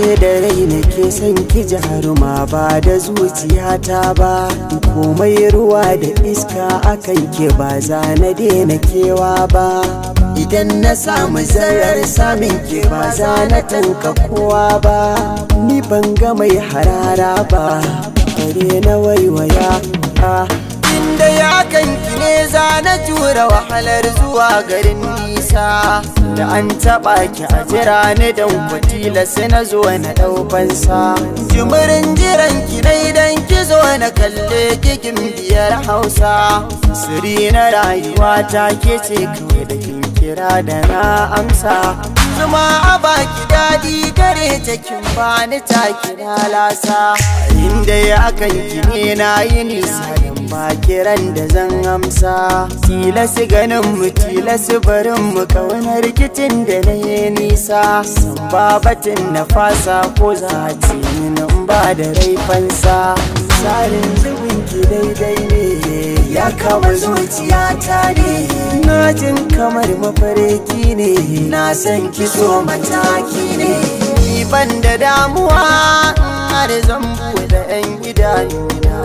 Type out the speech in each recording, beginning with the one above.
Ashe da rai nake son ki jaruma, ba da zuciyata ba. Komai ruwa da iska akan ke, ba za na daina kewa ba. Idan na samu zarar samun ke, ba za na tanka kowa ba. Ni ban ga mai harara ba, bare na waiwaya. Inda ya kanki ne za na jura wahalar zuwa garin nisa. Da an taɓa ki a jira ni, don kwatila sai na zo na ɗaufansa. Jimirin jiran ki na idan ki zo na kalle kikin biyar Hausa. Siri na rayuwa ta ke ce kawai, da kin kira da na amsa. Zuma a baki daɗi gare ta, kin bani ta kira lasa. Inda ya kanki ne na yi nisa, dan ba kiran da zan amsa. Tilasi ganin mu, tilasi barin mu, kaunar rikicin da na yi nisa. San babatin na fasa, ko za a ce min in ba da raifansa. Tsarin zubin ki daidai ne, ya kama zuciyata ne. Na jin kamar mafarki ne, na san ki so mataki ne. Ni ban da damuwa har zan buɗe 'yan idanuna,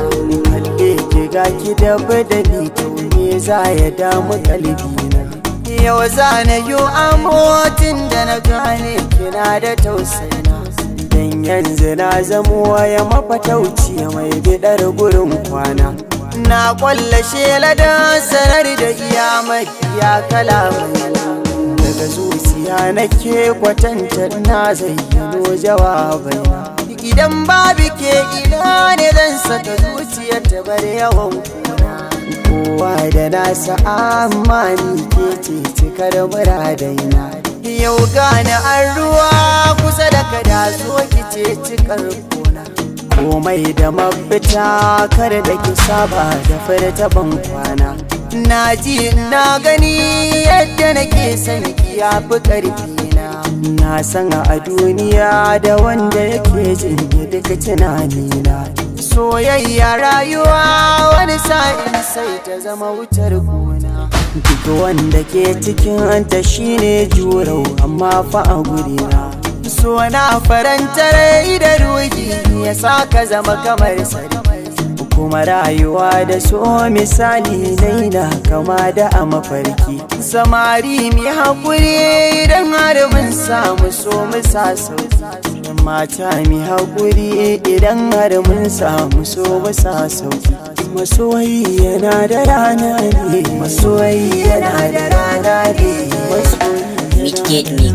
kalle ki, ga ki da badali, to me za ya damu kalbina? Yau za na yi amotin da na gane kina da tausayina, dan yanzu na zamo waya mafatauci mai bidar gurin kwana. Na kwalla shela da sanar da iya mafiya kalamai, daga zuciya nake kwatanta, na zayyano jawabai. Idan babu ke, ina ne zan saka zuciyar ta bar yawan kuna? Kowa da nasa, amma ni ke ce cikar muradaina. Yau gane an ruwa kusa da kada, zo ki ce cikar kona. Komai da mafita, kar da ki saba da furta ban kwana. Na ji na gani yadda nake son ki ya fi ƙarfi na. Na san a duniya da wanda yake jin duk tunanina. Soyayya rayuwa, wani sa'in sai ta zama wutar gona. Duk wanda ke cikin ta shine jurau, amma fa a gurina so na faranta rai da ruhi, ya sa ka zama kamar sarki. Kuma rayuwa da so misali naina kama da a mafarki. Samari mi haƙuri, idan har mun samu so mu sa sauki. Mata mi haƙuri, idan har mun samu so mu sa sauki. Masoyi yana da rana ne, masoyi yana da rana ne, masoyi. Midgate Mix.